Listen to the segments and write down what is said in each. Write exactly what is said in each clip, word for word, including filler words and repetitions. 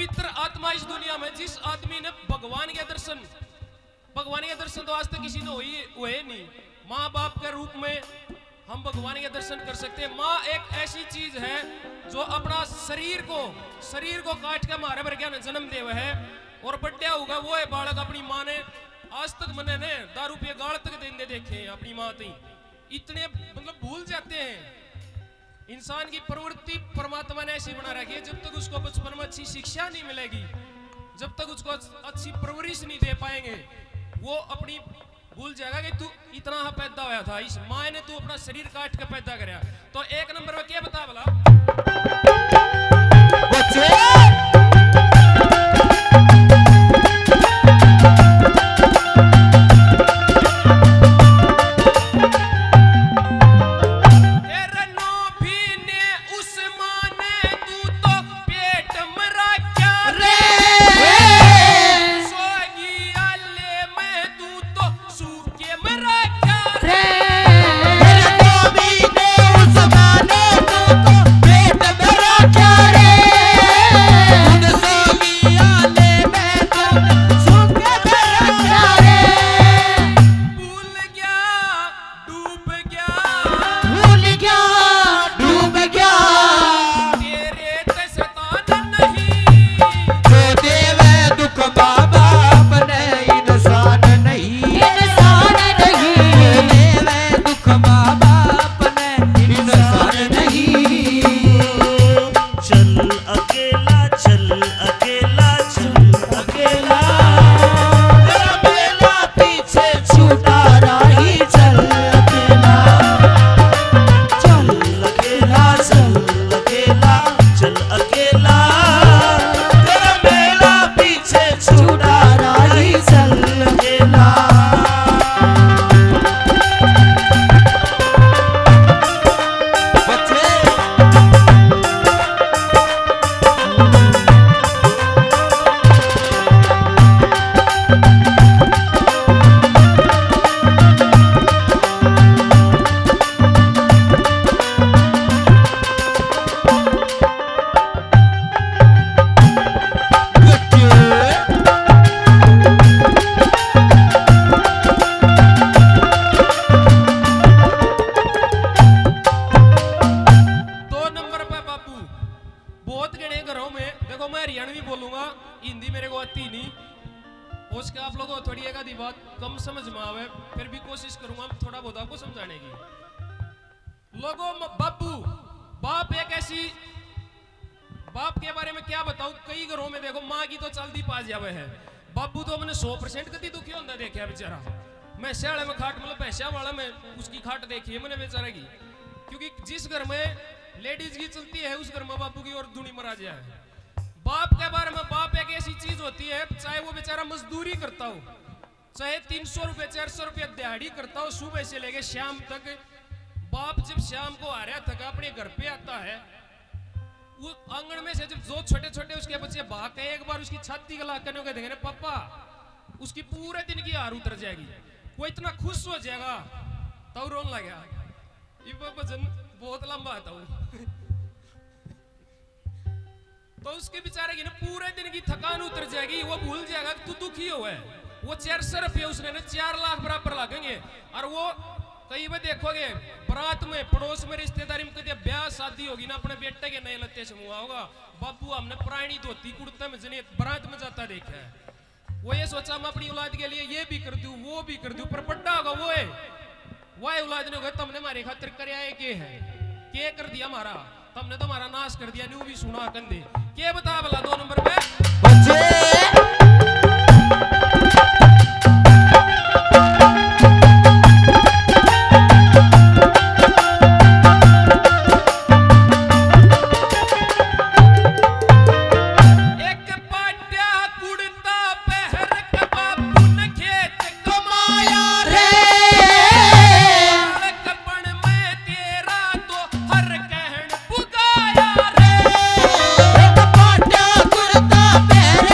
पवित्र आत्मा इस दुनिया में, जिस आदमी ने भगवान के दर्शन, भगवान के दर्शन तो आज तक किसी ने हुई, हुए नहीं। माँ बाप के रूप में हम भगवान के दर्शन कर सकते हैं। माँ एक ऐसी चीज है जो अपना शरीर को, शरीर को काट के मारे बरग्या ने जन्म देवे है और बड्डा होगा वो है बालक। अपनी माँ ने आज तक मैंने ने दारू पिए गाल तक देंदे देखे हैं अपनी माँ ती। इतने मतलब भूल जाते हैं। इंसान की प्रवृत्ति परमात्मा ने ऐसी बना रखी है, जब तक उसको बचपन में अच्छी शिक्षा नहीं मिलेगी, जब तक उसको अच्छ-, अच्छी परवरिश नहीं दे पाएंगे, वो अपनी भूल जाएगा कि तू इतना हा पैदा होया था, इस माँ ने तू अपना शरीर काट के पैदा करया। तो एक नंबर में क्या बता भला? बच्चे। तेरे नौ भी ने उस माँ ने तू तो पेट में रखा रे। सोगी आले में तू तो सूखे में रखा रे। तेरे नौ भी ने उस माँ ने तू तो पेट में रखा रे। सोगी आले में तू तो सूखे में रखा रे। भूल गया, डूब गया, भूल गया, डूब गया। तेरे ते शैतान नहीं। जो देवे दुख माँ बाप ने इंसान नहीं। इंसान नहीं। जो देवे दुख माँ बाप ने इंसान नहीं। चल अकेला, चल अकेला, चल अकेला। तेरा बेला पीछे छूटा राही, चल अकेला। चल अकेला, चल अकेला, चल अकेला। तेरा बेला पीछे छूटा राही, चल अकेला। बच्चे। दो नंबर पे बाबू, बहुत घणे घरों में, देखो, मैं हरियाणवी बोलूंगा, हिंदी मेरे को आती नहीं, हो सके आप लोगों को थोड़ी एक आधी बात कम समझ में आवे, फिर भी कोशिश करूंगा थोड़ा बहुत आपको समझाने की। लोगों, म-, बाबू, बाप एक ऐसी, बाप के बारे में क्या बताऊं, कई घरों में देखो, माँ की तो चलती पा जावे है, बाबू तो अपने सौ परसेंट कदी दुखी होंदा देखा बेचारा। मैं स्याले में खाट, मतलब भैंसा वाला में उसकी खाट देखी है मैंने बेचारा की, क्योंकि जिस घर में लेडीज की चलती है, उस घर में बाबू की और दुनी मरा जाए। बाप के बारे में, बाप एक ऐसी चीज होती है, चाहे वो बेचारा मजदूरी करता हो, चाहे तीन सौ रुपये, चार सौ रुपये दिहाड़ी करता हो, सुबह से लेके शाम तक, बाप जब शाम को आ रहा थका अपने घर पे आता है, वो आंगन में से जब दो छोटे छोटे उसके बच्चे भाग के एक बार उसकी छाती के ला करने को देखेंगे ना, "पापा," उसकी पूरे दिन की हार उतर जाएगी, वो इतना खुश हो जाएगा। तब रोन लग गया। ये भजन बहुत लंबा आता हूँ। तो उसके बेचारे की ना पूरे दिन की थकान उतर जाएगी, वो भूल जाएगा कि तू दुखी हो है। वो चार सौ रुपये उसने ना चार लाख बराबर लागेंगे। और वो कहीं भी देखोगे, बारात में, पड़ोस में, रिश्तेदारी में कभी ब्याह शादी होगी ना, अपने बेटे के नए लत्ते से मुआ होगा, "बाबू, हमने पुरानी धोती कुर्ते में जने बारात में जाता देखा है।" वो ये सोचा, "मैं अपनी औलाद के लिए ये भी कर दूं, वो भी कर दूं," पर बड्डा होगा वो है, वह औलाद ने कहा, "तुमने हमारे खातिर करया है के है, के कर दिया हमारा, तुमने तो हमारा नाश कर दिया।" न्यू भी सुना कंधे, के बता भला दो नंबर पे बच्चे। एक पाट्या कुड़ता पहर के बापू ने खेत कमाया रे। बालकपण में तेरा तो हर कहण पुगाया रे। एक पाट्या कुड़ता पहर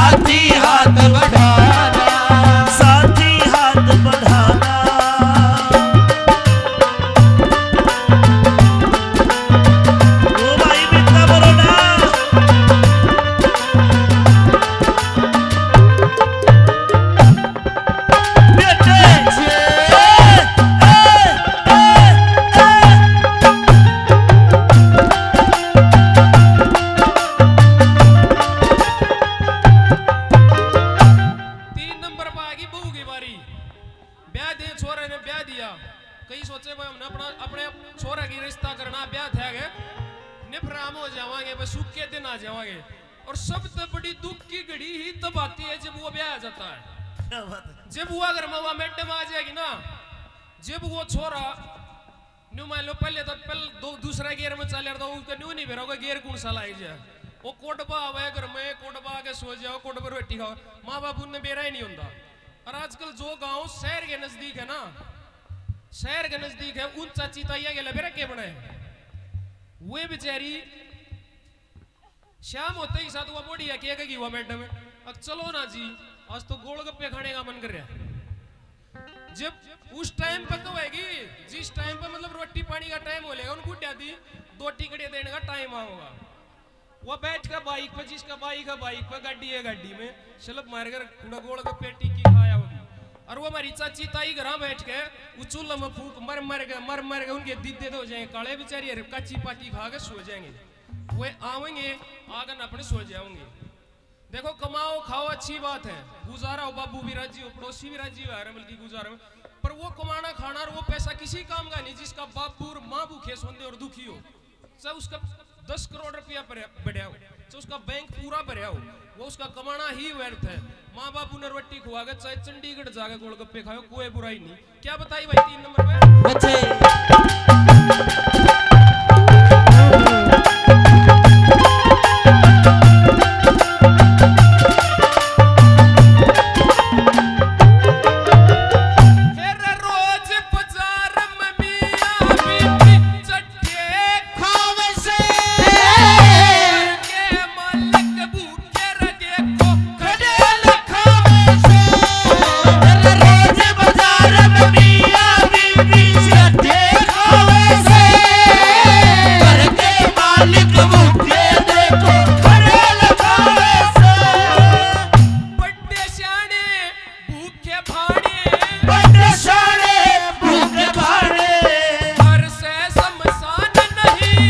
साथी हाथ बढ़ाना, साथी हाथ बढ़ाना। ओ भाई, मिठा बोलो ना। बेटे। ए, ए, ए, ए। तीन नंबर पर आ गई बहू की बारी। ब्याह दे, छोरे ने ब्याह दिया। कई सोचे भाई हमने अपना, अपने छोरे की रिश्ता करना, ब्याह थे गए, निफराम हो जावांगे, बस सूखे दिन आ जावांगे। और सबसे बड़ी दुख की घड़ी ही तब आती है जब वो ब्याह आ जाता है। क्या बात है। जब वो घर में वो मैडम आ जाएगी ना, जब वो छोरा न्यू मान लो, पहले तो पहले दो, दूसरा गियर में चल रहा था, उसका न्यू नहीं बेरा होगा, गियर कौन सा लाई जाए। वो कोडबा आवे घर में, कोडबा आके सो जाओ, कोडबा रोटी खाओ, माँ बाप उनने बेरा ही नहीं होता। और आजकल जो गांव शहर के नजदीक है ना, शहर के नजदीक है, उन चाची ताइया के लबे रखे बने, वे बेचारी शाम होते ही साथ वो बूढ़ी है, कहेगी, "हुआ मैडम, अब चलो ना जी, आज तो गोलगप्पे खाने का मन कर रहा है।" जब उस टाइम पे कहेगी, जिस टाइम पे मतलब रोटी पानी का टाइम हो लेगा, उन बुढ़िया दी दो टिकड़े देने का टाइम आओगा, वो बैठ के बाइक पे, जिसका बाइक है बाइक पे, गाड़ी है गाड़ी में, स्लप मार कर पूरा गोलगप्पे टिक्की खाया होगी। और वो हमारी चाची ताई घर बैठ के उस चूल्हे में फूक मर मर के, मर मर के उनके दीदे तो हो जाए काले बेचारी, अरे कच्ची पाकी खा के सो जाएंगे। वे आवेंगे, आंगन अपने सो जाओगे। देखो, कमाओ खाओ, अच्छी बात है, गुजारा हो, बाबू भी राजी हो, पड़ोसी भी राजी हो, हर मिलकी गुजारा हो। पर वो कमाना खाना और वो पैसा किसी काम का नहीं जिसका बाबू और माँ भूखे सोंदे और दुखी हो। चाहे उसका दस करोड़ रुपया भरया, बढ़या हो, चाहे उसका बैंक पूरा भरया हो, वो उसका कमाना ही व्यर्थ है। माँ बाबू ने रोटी खुआ के चाहे चंडीगढ़ जाके गोलगप्पे खाओ, कोई बुराई नहीं। क्या बताई भाई, तीन नंबर पे? बच्चे। फिर रोज बाजार में मियाँ बीबी चट्टे खावे से। घर के मालिक भूखे रह देखो खड़े लखावे से। रोज बाजार में मियाँ बीबी चट्टे खावे से। घर के मालिक भूखे देखो खड़े लखावे से। बड्डे स्याणे भूखे भाणे। बड्डे स्याणे भूखे भाणे। घर से शमशान नहीं।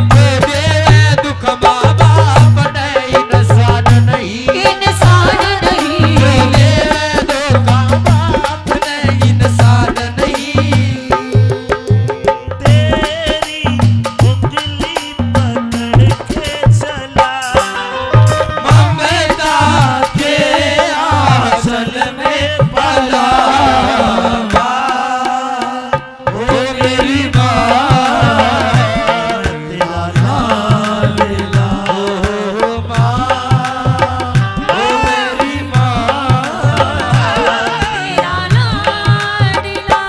दे देवे दुख माँ बाप ने इंसान नहीं। इंसान नहीं। दे देवे दुख माँ बाप ने इंसान नहीं। तेरी उंगली पकड़ के चला। ममता के आंचल में पला। ओ मेरी माँ, तेरा लाल लाल, ओ माँ, ओ मेरी माँ। तेरा लाडला।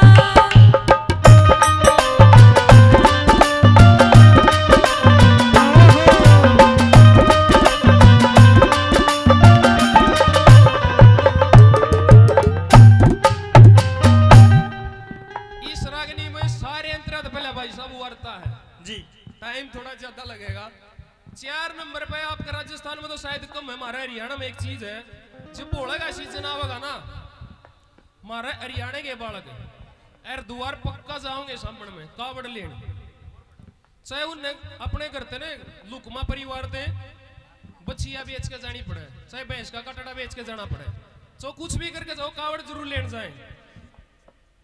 इस रागनी में सारे अंतरा तो पहले भाई साहब वार्ता है जी। टाइम थोड़ा ज्यादा लगेगा। चार नंबर पे आपका राजस्थान में तो शायद कम है, हमारे हरियाणा में एक चीज है, जब भोले का सीजन आवेगा ना, हमारे हरियाणा के बालक हरिद्वार पक्का जाओगे सामण में कावड़ लेन, चाहे उन्हें अपने घर ते ने लुकमा परिवार ते बछिया बेच के जानी पड़े, चाहे भैंस का कटड़ा बेच के जाना पड़े, चाहे कुछ भी करके जाओ, कावड़ जरूर लेन जाए।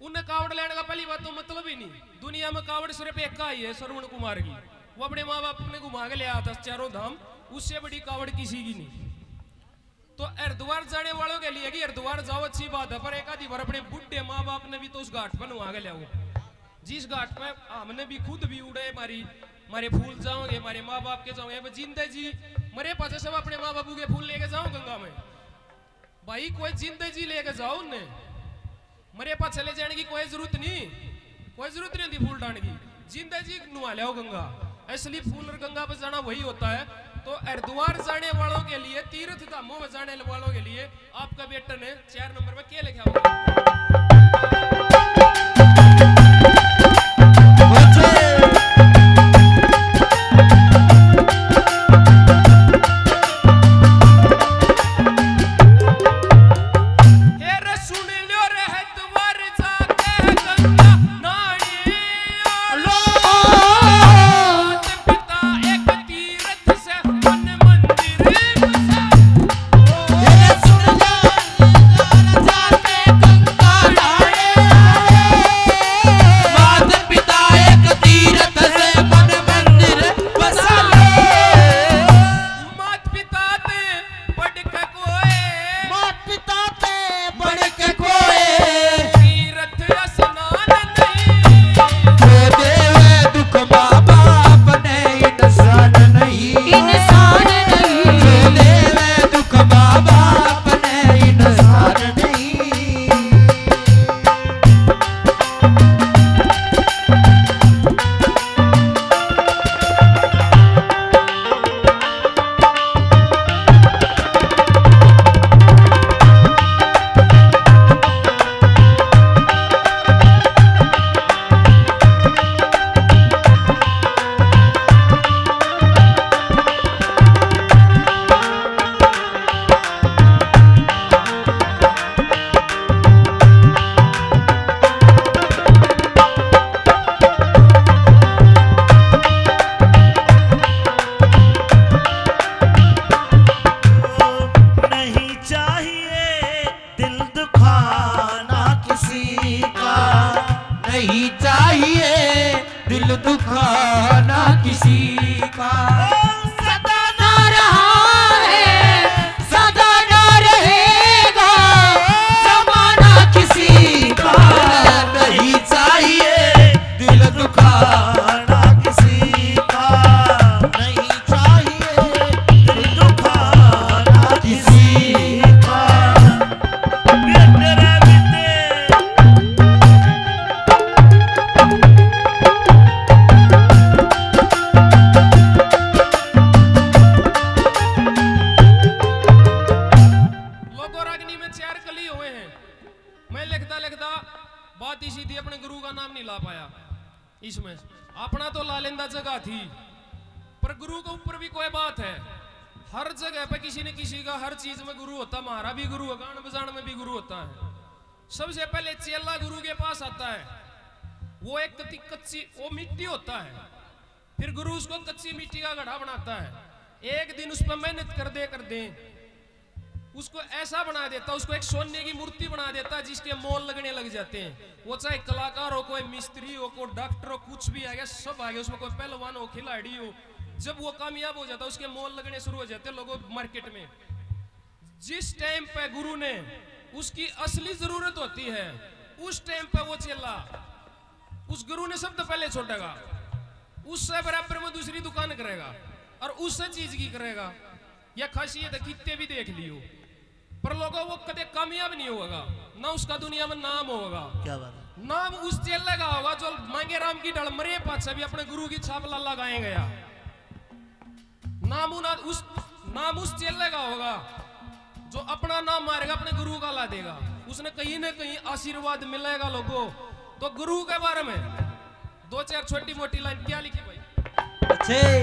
उन्हें कावड़ लेने का पहली बात तो मतलब ही नहीं। दुनिया में कावड़ सिर्फ एक का ही है, श्रवण कुमार की। वो अपने माँ बाप ने घुमा के ले आया था चारों धाम, उससे बड़ी कावड़ किसी की नहीं। तो हरिद्वार जाने वालों के लिए कि हरिद्वार जाओ, अच्छी बात है, पर एक आधी बार अपने बूढ़े माँ बाप ने भी तो उस घाट पर नुआ के ले आओ, जिस घाट पर हमने भी खुद भी उड़े, हमारी, हमारे फूल जाओगे, हमारे माँ बाप के जाओगे। अब जिंदे जी मरे पाछे सब अपने माँ बापू के फूल लेके जाओ गंगा में। भाई, कोई जिंदे जी लेके जाओ उन्हें, मरे पाछे ले जाने की कोई जरूरत नहीं, कोई जरूरत नहीं होती फूल डालने की। जिंदे जी नुआ ले आओ गंगा। असली फूल और गंगा पे जाना वही होता है तो हरिद्वार जाने वालों के लिए, तीर्थ धामों में जाने वालों के लिए आपका बेटा ने चार नंबर में क्या लिखा हुआ है? हे रे सुन लो रे, हरिद्वार जाके गंगा नहाने आलो। मात पिता एक तीर्थ से मन मंदिर बसा। हे सुन लो, हरिद्वार जाके गंगा नहाने आलो। मात पिता एक तीर्थ से मन मंदिर बसा लो। मात पिता ते बढ़ के कोई, मात पिता ते बढ़ के कोई तीर्थ स्नान नहीं। जो देवे दुख माँ बाप ने इंसान नहीं। इंसान नहीं। जो देवे दुख माँ बाप ने इंसान नहीं। नहीं चाहिए दिल दुखाना किसी का, नहीं चाहिए दिल दुखाना किसी का। सदा ना रहा है, सदा ना रहेगा जमाना किसी का। नहीं चाहिए दिल दुखाना किसी का, नहीं चाहिए दिल दुखाना किसी का। लोगों, रागनी में चार कली हुए हैं। मैं लिखता लिखता बात इसी थी, अपने गुरु का नाम नहीं ला पाया। इसमें अपना तो ला लेंदा जगह थी, पर गुरु के ऊपर भी कोई बात है। हर जगह पे किसी न किसी का, हर चीज में गुरु होता। म्हारा भी गुरु है, गान बजान में भी गुरु होता है। सबसे पहले चेला गुरु के पास आता है, वो एक कति-, कच्ची वो मिट्टी होता है, फिर गुरु उसको कच्ची मिट्टी का घड़ा बनाता है। एक दिन उस पर मेहनत कर दे कर दे उसको ऐसा बना देता, उसको एक सोने की मूर्ति बना देता जिसके मोल लगने लग जाते हैं। वो चाहे कलाकार हो, कोई मिस्त्री हो, कोई डॉक्टर हो, कुछ भी आ गया, सब आ गया उसमें, कोई पहलवान हो, खिलाड़ी हो। जब वो कामयाब हो जाता, उसके मोल लगने शुरू हो जाते लोगों मार्केट में। जिस टाइम पे गुरु ने उसकी असली जरूरत होती है, उस टाइम पे वो चेला उस गुरु ने सबसे पहले छोड़ेगा, उससे बराबर में दूसरी दुकान करेगा और उससे चीज की करेगा। या खासियत है, कितने भी देख लियो, पर लोगों, वो कदे कामयाब नहीं होगा, ना उसका दुनिया में नाम होगा। क्या बात है। नाम उस चेले का होगा जो मांगे राम की ढाल मरे पाछे भी अपने गुरु की छाप लाला गाए गया। नाम उना-, उस, नाम उस चेले का होगा जो अपना नाम मारेगा, अपने गुरु का ला देगा। उसने कहीं ना कहीं आशीर्वाद मिलेगा लोगों। तो गुरु के बारे में दो चार छोटी मोटी लाइन क्या लिखी भाई? अच्छे।